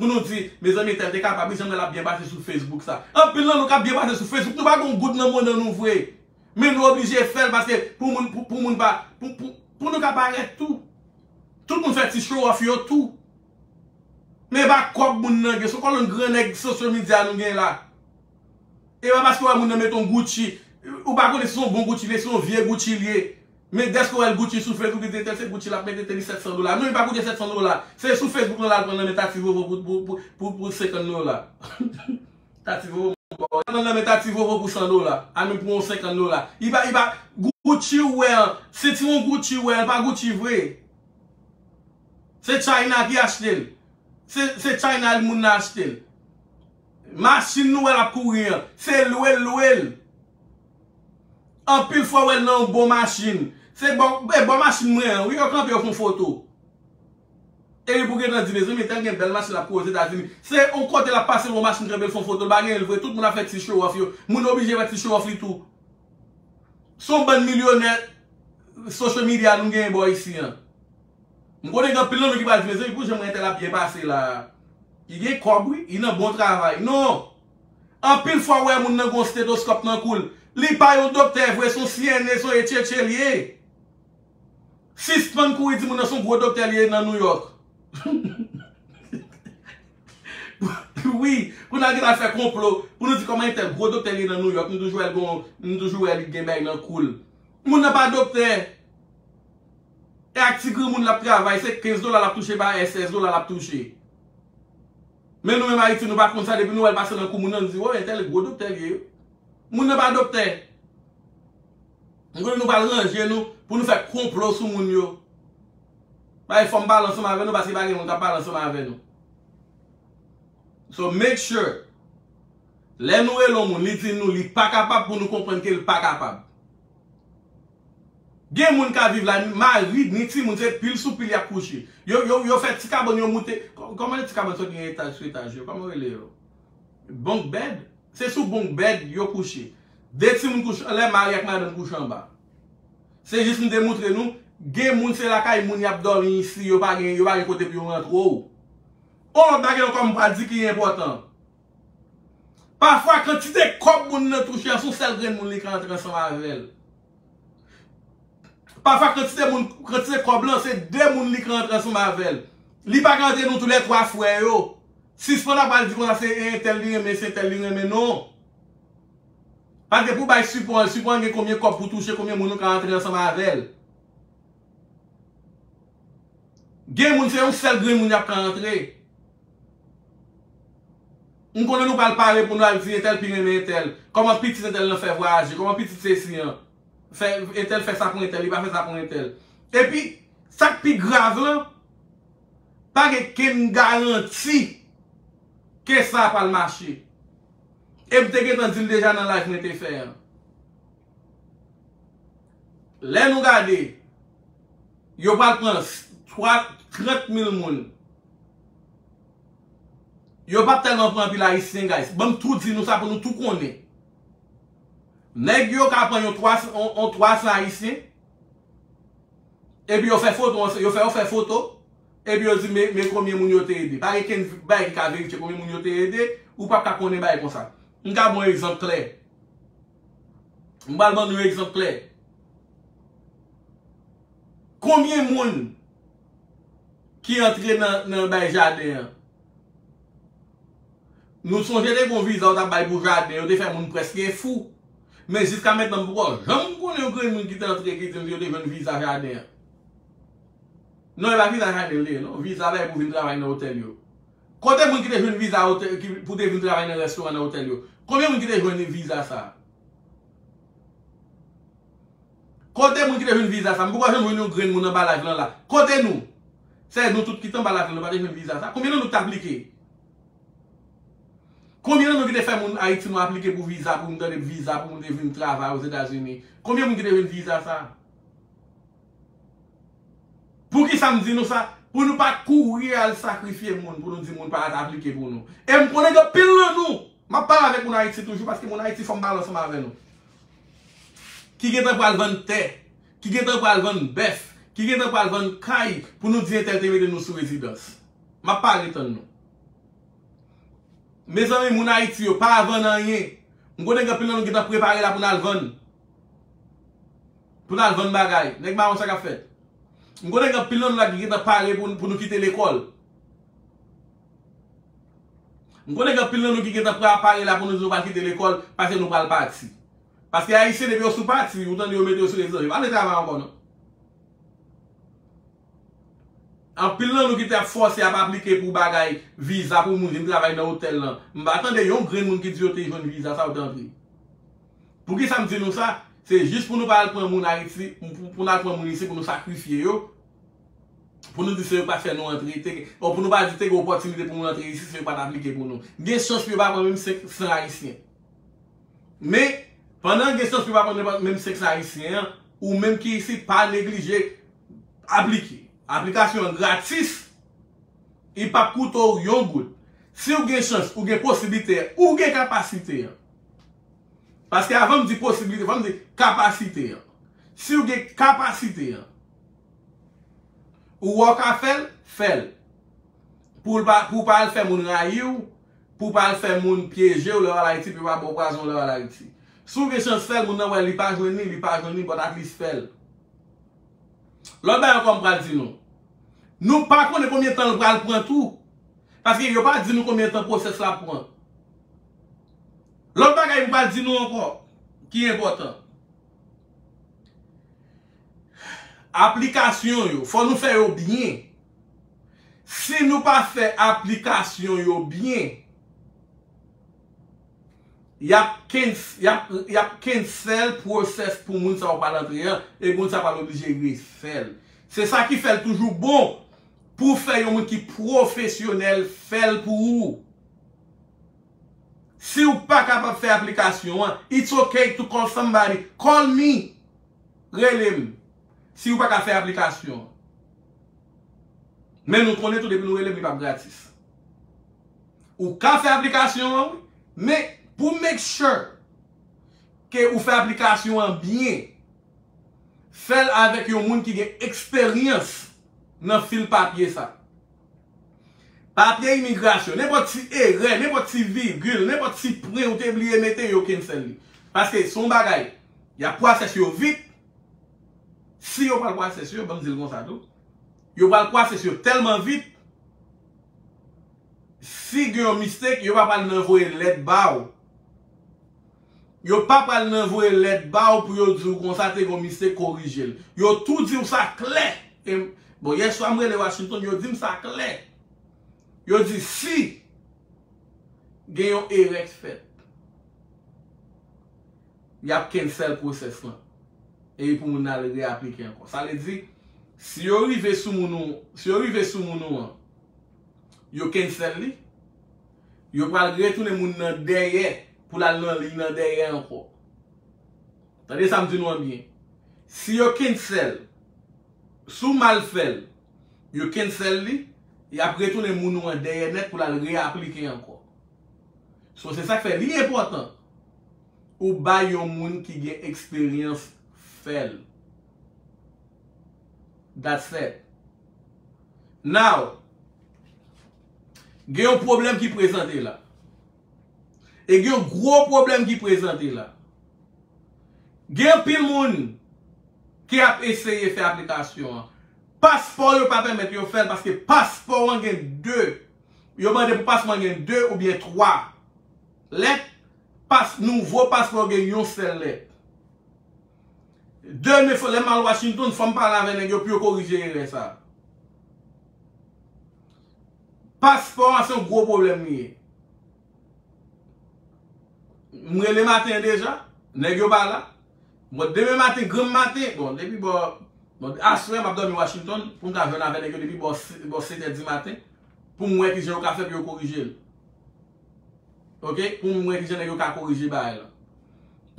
Pou nou di, mezanmi, entèl te kapab, wi, jan l ap byen pase sou Facebook sa. Anpil nan nou k ap byen pase sou Facebook, nou pa gen yon goud nan monnen nou vre. Men nou oblije fè l paske pou moun, pou, pou moun pa, pou, pou, pou nou ka parèt tou. Tout moun fè ti show off yo tou. Men e pa kòb moun nan gen, se yon kolonn gran nèg social media nou gen la. E pa paske w wè moun nan mete yon Gucci, ou pa konnen si se yon bon Gucci li ye, si se yon vye Gucci li ye. Men dèske w wè l Gucci sou Facebook, li di entèl se Gucci l ap mete, te li sèt san dola. Non, li pa koute sèt san dola. Se sou Facebook lan l al pran nan men Tati Vovo pou, pou, pou, pou, pou senkant dola. Tati Vovo, al pran nan men Tati Vovo pou san dola. A menm pou yon senkant dola. Li pa, li pa, Gucci ou wè an, sentiwon Gucci ou wè an, pa Gucci vre. Se China ki achte l. Se, se China moun nan achte l. Machin nou wè l ap kouri an, se lwe l lwe l. Anpil fwa w wè l nan yon bon machin. Se bò, e bò machin mwen an, wi, yo kanpe, yo fè yon foto. Epi pou gentan di, mezanmi, tèl gen bèl machin l ap kouri Ozetazini. Se yon kote l ap pase, yon machin kanpe, l fè yon foto, l pa genyen l vre. Tout moun ap fè ti show off yo. Moun oblije fè ti show off li tou. Se yon bann milyonè social media nou genyen bò isi an. M konnen gen anpil nan nou ki pral di, mezanmi, pou jan mwen entèl ap byen pase la. Li gen kòb, wi, li nan bon travay. Non! Anpil fwa, w wè moun nan gen yon stetoskòp nan kou l. Li pa yon doktè vre, se yon C N A, se yon etchetche li ye. Sispann kouri di moun nan se yon gwo doktè li ye nan Nouyòk. Wi, pou n al gentan fè konplo, pou nou di kòman entèl gwo doktè li ye nan Nouyòk, nou toujou wè l gon, nou toujou wè li gen bagay nan kou l. Moun nan pa doktè. E ak ti granmoun l ap travay, se kenz dola l ap touche pa è, sèz dola l ap touche. Men nou menm Ayiti, nou pa konn sa, depi nou wè l pase nan kou moun nan, nou di, o, entèl gwo doktè li ye. Moun nan pa doktè. M konnen nou pral ranje nou pou nou fè konplo sou moun yo. Bay fò m pale ansanm avè nou, paske pa gen moun k ap pale ansanm avè nou. So make sure, lè nou rele yon moun, li di nou li pa kapab, pou nou konprann ke l pa kapab. Gen moun ka viv la, mari, ni timoun, se pil sou pil y ap kouche. Yo, yo, yo fè ti kabann, yo moute. Kò- Kòman ti kabann sa ki gen etaj sou etaj yo? Kòman yo rele yo? Bunk bed? Se sou bunk bed yo kouche. De timoun kouche anlè, mari ak madanm kouche anba. Se jis m te moutre nou, gen moun se lakay moun y ap dòmi isi, yo pa gen, yo pa gen kote pou yo rantre w. On lòt bagay ankò m pral di ki enpòtan. Pafwa, kantite kòb moun nan touche an, se yon sèl grenn moun li ka antre ansanm avè l. Pafwa kantite moun, kantite kòb lan, se de moun li ka antre ansanm avè l. Li pa ka antre nou toulètwa frè yo. Sispann ap al di konsa se entèl li renmen, se entèl li renmen, non. Paske pou bay sipò an, sipò an gen konbyen kòb pou touche, konbyen moun ou ka antre ansanm avè l. Gen moun se yon sèl grenn moun y ap ka antre. M konnen nou pral pare pou nou al di entèl pi renmen entèl. Kòman pitit entèl lan fè vwayaje? Kòman pitit sesi an? Fè, entèl fè sa pou entèl, li pa fè sa pou entèl. Epi, sa k pi grav lan, pa gen kenn garanti ke sa pral mache. E m te gentan di l deja nan live mwen te fè an. Lè nou gade, yo pral pran s-, twa, trant mil moun. Yo p ap tèlman pran anpil Ayisyen, guys. Ban m tou di nou sa pou nou tou konnen. Nèg yo ka pran yon twa san, yon, yon twa san Ayisyen, epi yo fè foto, yo fè, yo fè foto, epi yo di, men, men konbyen moun yo te ede. Pa gen kenn bagay ki ka verifye konbyen moun yo te ede, ou p ap ka konnen bagay konsa. M ka ba w yon egzanp klè. M pral ban nou yon egzanp klè. Konbyen moun ki antre nan, nan bay jaden an? Nou sonje te gen yon viza yo t ap bay pou jaden, yo te fè moun prèske fou. Men jiska mentnan, m poko janm konnen yon grenn moun ki te antre ki di m yo te jwenn viza jaden an. Non, e pa viza jaden li ye, non. Viza bay pou vin travay nan otèl yo. Kote moun ki te jwenn viza otèl, ki, pou te vin travay nan restoran, nan otèl yo? Konbyen moun ki te jwenn viza sa? Kote moun ki te jwenn viza sa? M poko janm jwenn yon grenn moun anba live lan la. Kote nou? Se nou tout ki t anba live lan, nou pa te jwenn viza sa. Konbyen nan nou ki t aplike? Konbyen nan nou ki te fè moun Ayiti nou aplike pou viza, pou moun tande viza, pou moun te vin travay Ozetazini? Konbyen moun ki te jwenn viza sa? Poukisa m di nou sa? Pou nou pa kouri al sakrifye moun, pou nou di moun pa t aplike pou nou. E m konnen gen anpil nan nou, m ap pale avèk moun Ayiti toujou, paske moun Ayiti fò m pale ansanm avè nou. Ki gentan pral vann tè, ki gentan pral vann bèf, ki gentan pral vann kay, pou nou di entèl te mete nou sou rezidans. M ap pale tann nou. Mezanmi, moun Ayiti yo, pa vann anyen. M konnen gen anpil nan nou gentan prepare la pou n al vann. Pou n al vann bagay. Nèg mawon, sa k ap fèt? M konnen gen anpil nan nou la ki gentan pare pou, pou nou kite lekòl. M konnen gen anpil nan nou ki gentan pre-, pare la pou nou di nou pral kite lekòl, paske nou pral pati. Paske Ayisyen, depi yo sou pati, ou tande yo mete yo sou rezo, yo pa vle travay ankò, non. Anpil nan nou ki te ap fòse ap aplike pou bagay viza pou moun vin travay nan otèl lan. M pa tande yon grenn moun ki di yo te jwenn viza sa yo te antre. Poukisa m di nou sa? Se jis pou nou pa al pran moun Ayiti, pou, pou n al pran moun isi, pou nou sakrifye yo. Pou nou di se yo k pa t fè nou antre, te, o pou nou pa di te gen opòtinite pou moun antre isi, se yo k pa t aplike pou nou. Gen chans pou yo pa pran menm senk san Ayisyen. Men, pandan gen chans pou yo pa pran menm senk san Ayisyen an, ou menm ki isi, pa neglije aplike. Aplikasyon an gratis, li p ap koute w yon goud. Si w gen chans, ou gen posiblite, ou gen kapasite an. Paske avan m di posiblite, fò m di kapasite an. Si w gen kapasite an, ou wè w ka fè l, fè l. Pou l pa, pou w pa al fè moun rayi w, pou w pa al fè moun pyeje w lè w al Ayiti, pou yo pa ba w pwazon lè w al Ayiti. Si w gen chans fè l, moun nan wè li pa jwenn li, li pa jwenn li, but at least fè l. Lòt bagay ankò m pral di nou. Nou pa konnen konbyen tan l pral pran tou. Paske yo pa di nou konbyen tan pwosès la pran. Lòt bagay m pral di nou ankò, ki enpòtan. Aplikasyon yo, fò nou fè yo byen. Si nou pa fè aplikasyon yo byen, y ap kens-, y ap, y ap cancel process pou moun sa yo pral antre an, e moun sa pral oblije refè l. Se sa ki fè l toujou bon pou w fè yon moun ki pwofesyonèl fè l pou ou. Si w pa kapab fè aplikasyon an, it's okay to call somebody. Call me. Rele m. Si w pa ka fè aplikasyon an. Men nou konnen tou, depi nou rele m, li p ap gratis. Ou ka fè aplikasyon an, wi, men pou make sure ke ou fè aplikasyon an byen, fè l avèk yon moun ki gen eksperyans nan fil papye sa. Papye imigrasyon, nenpòt ti erè, nenpòt ti vigil, nenpòt ti pwen ou te bliye mete, yo cancel li. Paske se yon bagay, y ap pwosès yo vit, Si yo pral kwase sou yo, ban m di l konsa tou. Yo pral kwase sou yo tèlman vit, si gen yon mistake, yo pa pral nan voye lèt ba w. Yo pa pral nan voye lèt ba w pou yo di w konsa te gen yon mistake, korije l. Yo tou di w sa klè. E, bon, yèswa m rele Washington, yo di m sa klè. Yo di si gen yon erè k fèt, y ap cancel pwosès lan. Epi pou moun nan al reaplike ankò. Sa vle di, si yo rive sou moun ou, si yo rive sou moun ou an, yo cancel li, yo pral retounen moun nan dèyè pou l al nan liy nan dèyè ankò. Tande sa m di nou an byen. Si yo cancel, si w mal fè l, yo cancel li, y ap retounen moun ou an dèyè nèt pou l al reaplike ankò. So, se sa k fè li enpòtan ou bay yon moun ki gen eksperyans fè l. That's it. Now, gen yon pwoblèm ki prezante la. E gen yon gwo pwoblèm ki prezante la. Gen anpil moun ki ap eseye fè aplikasyon an. Paspò yo pa pèmèt yo fè l paske paspò an gen de. Yo mande pou paspò an gen de oubyen twa lèt. Pas, nouvo paspò yo gen yon sèl lèt. Demen, fò, lè m al Washington, fò m pale avè nèg yo pou yo korije erè sa a. Paspò an se yon gwo pwoblèm li ye. M rele maten an deja, nèg yo pa la. Bon, demen maten, granm maten, bon, depi bò, bon, aswè m ap dòmi Washington, pou m ka jwenn avè nèg yo depi bò, bò sèt è di maten, pou m wè kijan yo ka fè pou yo korije l. Oke? Pou m wè kijan nèg yo ka korije bagay la.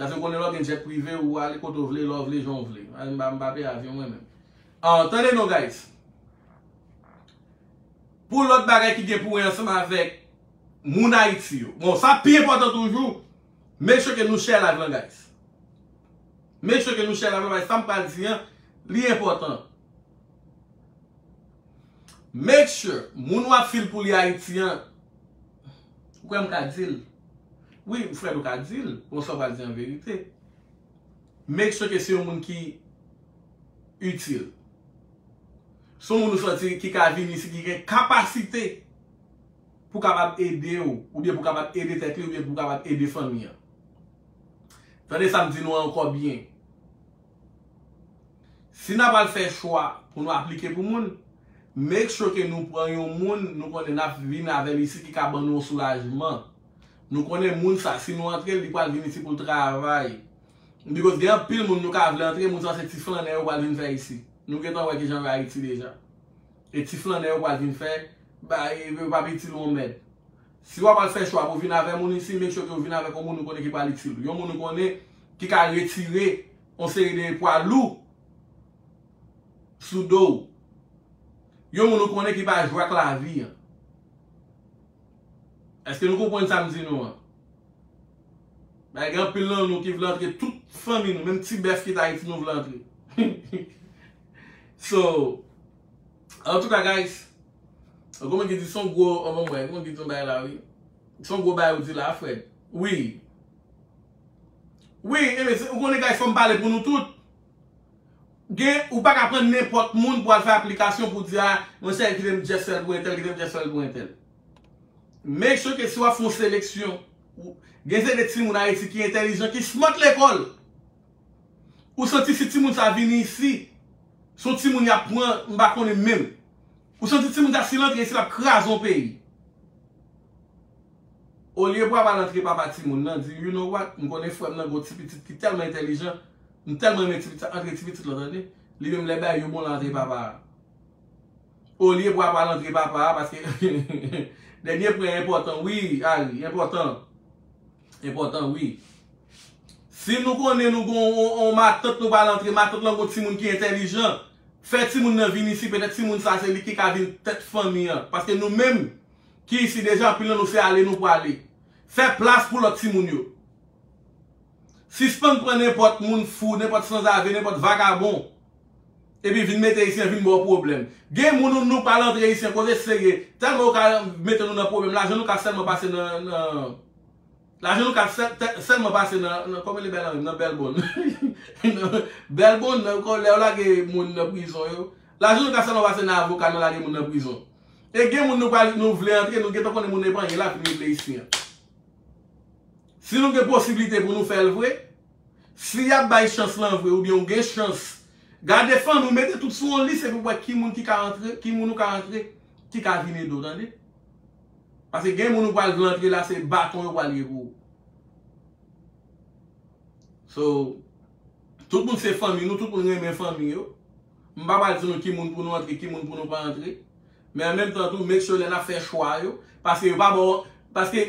Paske w konnen lè w gen jet prive, ou ale kote w vle, lè w vle, jan w vle. M pa, m pa peye avyon mwen menm. Ah, tande non, guys. Pou lòt bagay ki gen pou wè ansanm avèk moun Ayiti yo. Bon, sa pi enpòtan toujou, make sure ke nou share live lan, guys. Make sure ke nou share live lan, paske sa m pral di an, li enpòtan. Make sure, moun w ap fil pou li Ayiti an, ou kwè m ka di l? Wi, frè, ou ka di l, bon, sa w pral di an verite. Make sure ke se yon moun ki itil. Se yon moun ou santi ki ka vin isi, ki gen kapasite pou kapab ede w, oubyen pou kapab ede tèt li, oubyen pou kapab ede fanmi an. Tande sa m di nou an ankò byen. Si n ap al fè chwa pou nou aplike pou moun, make sure ke nou pran yon moun nou konnen n ap vin avè l isi ki ka ban nou yon soulajman. Nou konnen moun sa, si nou antre l, li pral vin isi pou l travay. Because gen anpil moun nou ka vle antre, moun sa se ti flannè yo pral vin fè isi. Nou gentan wè kijan yo Ayiti deja. E ti flannè yo pral vin fè, ba, e, yo p ap itil yon mèd. Si w ap al fè chwa pou vin avè moun isi, make sure ke w vin avèk yon moun ou konnen ki pral itil ou. Yon moun ou konnen ki ka retire yon seri de pwa lou sou do w. Yon moun ou konnen ki pa jwe ak lavi an. Èske nou konprann sa m di nou an? Bay gen anpil nan nou ki vle antre tout fanmi nou, menm ti bèf ki t Ayiti nou vle antre. So, antouka, guys, kòman ki di, se yon gwo, oh, mwen, kòman ki di yon bagay la, wi. Se yon gwo bagay ou di la, Fred. Wi. Wi, e men, se, ou konnen, guys, fò m pale pou nou tout. Gen, ou pa ka pran nenpòt moun pou al fè aplikasyon pou di, a, monchè, kite m just fè l pou entèl, kite m just fè l pou entèl. Make sure ke si w ap fè yon seleksyon, ou, gen se de timoun Ayiti ki entèlijan, ki smart lekòl. Ou santi si timoun sa vini isi, se yon timoun y ap pran, m pa konnen menm. Ou santi timoun sa si l antre isi, l ap kraze yon peyi. Olye pou w al antre papa timoun nan, di, you know what, m konnen frè m nan gen yon ti pitit ki tèlman entèlijan, m tèlman renmen ti pitit sa, antre ti pitit lan, tande. Li menm lè bagay yo bon, l antre papa a. Olye pou w al antre papa a, paske dènye pwen enpòtan, wi, Ari, enpòtan. Enpòtan, wi. Si nou konnen nou gon yon, yon matant, nou pral antre matant lan gon timoun ki entèlijan, fè timoun nan vin isi, petèt timoun sa se li ki ka vin tèt fanmi an. Paske nou menm ki isi deja, anpil nan nou se ale nou prale. Fè plas pou lòt timoun yo. Sispann pran nenpòt moun fou, nenpòt sanzave, nenpòt vagabon. Epi vin mete isi an vin ba w pwoblèm. Gen moun ou nou pral antre isi an koze serye. Tèlman yo ka mete nou nan pwoblèm, lajan nou ka sèlman pase nan, nan, Lajan nou ka sèl- tè- sèlman pase nan, nan kòman li bèl nan, nan bèl bon. Nan bèl bon, nan kò- lè yo lage moun nan prizon yo. Lajan nou ka sèlman pase nan avoka nan lage moun nan prizon. E gen moun nou pral nou vle antre, nou gentan konnen moun nan epa anyen la vin regle isi an. Si nou gen posiblite pou nou fè l vre, si y ap bay chans lan vre, oubyen ou gen chans, gade fanmi w, mete tout sou yon lis epi w wè ki moun ki ka antre, ki moun ou ka antre, ki ka vin ede w, tande? Paske gen moun ou pral vle antre la, se baton yo pral ye pou ou. So, tout moun se fanmi nou, tout moun renmen fanmi yo. M pa pral di nou ki moun pou nou antre, ki moun pou nou pa antre. Men an menm tan tou, make sure lè n ap fè chwa yo, paske yo pa ba w, paske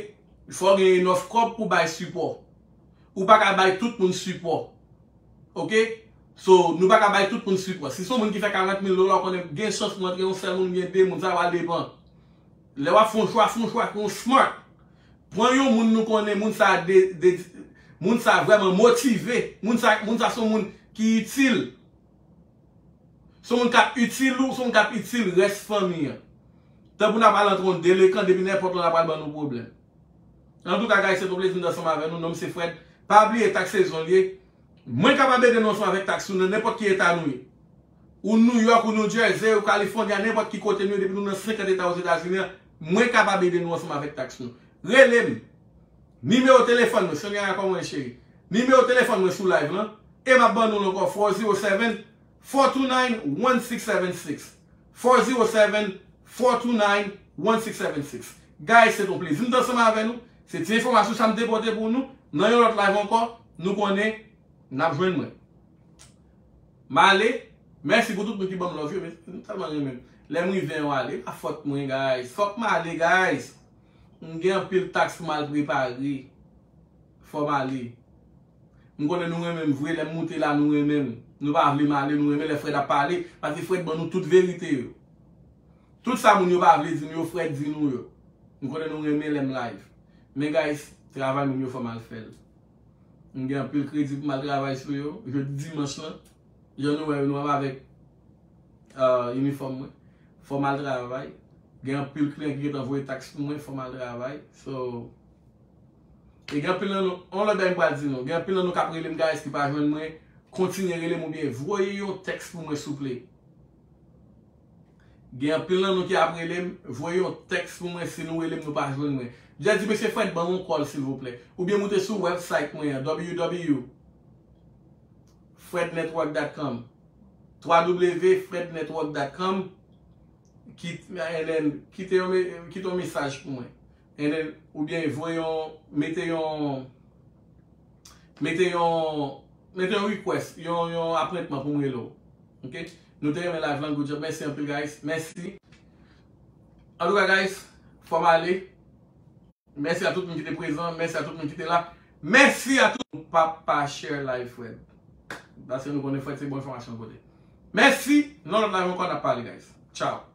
fò w gen enough kòb pou bay sipò. Ou pa ka bay tout moun sipò. Oke? So, nou pa ka bay tout moun sipò. Si se yon moun ki fè karant mil dola, ou konnen gen chans pou antre yon sèl moun, byen de moun, sa va depan. Lè w ap fè yon chwa, fè yon chwa ki yon smart. Pran yon moun nou konnen, moun sa de, de, moun sa vrèman motive, moun sa, moun sa se yon moun ki itil. Se yon moun k ap itil ou, se yon moun k ap itil rès fanmi an. Tanpri n ap al antre yon delekan, depi nenpòt lè n ap al ban nou pwoblèm. Antouka, guys, se t on plezi m t ansanm avè nou. Non m se Fred. Pa bliye, taks sezon l ye. Mwen kapab ede nou ansanm avèk taks nou nan nenpòt ki eta nou ye. Ou New York, ou New Jersey, ou California, nenpòt ki kote nou ye, depi nou nan senkant eta Ozetazini an, mwen kapab ede nou ansanm avèk taks nou. Rele m. Nimewo telefòn mwen, Sonia, kòman w ye, cheri? Nimewo telefòn mwen sou live lan, e m ap ban nou l ankò, four zero seven, four two nine, one six seven six. Four zero seven, four two nine, one six seven six. Guys, se t on plezi m t ansanm avè nou. Se ti enfòmasyon sa m te pote pou nou. Nan yon lòt live ankò, nou konnen n ap jwenn mwen. M ale. Mèsi pou tout moun ki ban m love yo, men m tèlman renmen m. Lè m rive yon ale, pa fòt mwen, guys. Fòk m ale, guys. M gen anpil taks pou m al prepare. Fò m ale. M konnen nou renmen m vre, lè m moute la, nou renmen m. Nou pa vle m ale, nou renmen lè Fred ap pale, paske Fred ban nou tout verite yo. Tout sa moun yo pa vle di nou yo, Fred di nou yo. M konnen nou renmen lè m live. Men guys, travay moun yo fò m al fè l. M gen anpil kredi pou m al travay sou yo. Jodi dimanch lan, jan nou wè yo, nou anba avèk, euh, inifòm mwen. Fò m al travay. Gen anpil kliyan ki gentan voye taks pou mwen, fò m al travay. So, e gen anpil nan nou, yon lòt bagay m pral di nou, gen anpil nan nou k ap rele m, guys, ki pa jwenn mwen, kontinye rele m oubyen voye yon tèks pou mwen, souple. Gen anpil nan nou ki ap rele m, voye yon tèks pou mwen, si nou rele m, nou pa jwenn mwen. Just di, "Mesye Fred, ban m yon call, silvouplè." Oubyen moute sou website mwen an, W W W dot fred network dot com. W W W dot fred network dot com. Kit-, and then, kite yon me-, kite yon mesaj pou mwen. And then, oubyen voye yon, mete yon, mete yon, mete yon request, yon, yon apwentman pou m rele w. Oke? Nou te renmen live lan, good job. Mèsi anpil, guys. Mèsi. Antouka, guys, fò m ale. Mèsi a tout moun ki te prezan. Mèsi a tout moun ki te la. Mèsi a tout moun. Pa, pa share live, Fred. Paske nou konnen Fred se bon enfòmasyon l pote. Mèsi. Nan lòt live ankò, n ap pale, guys. Ciao.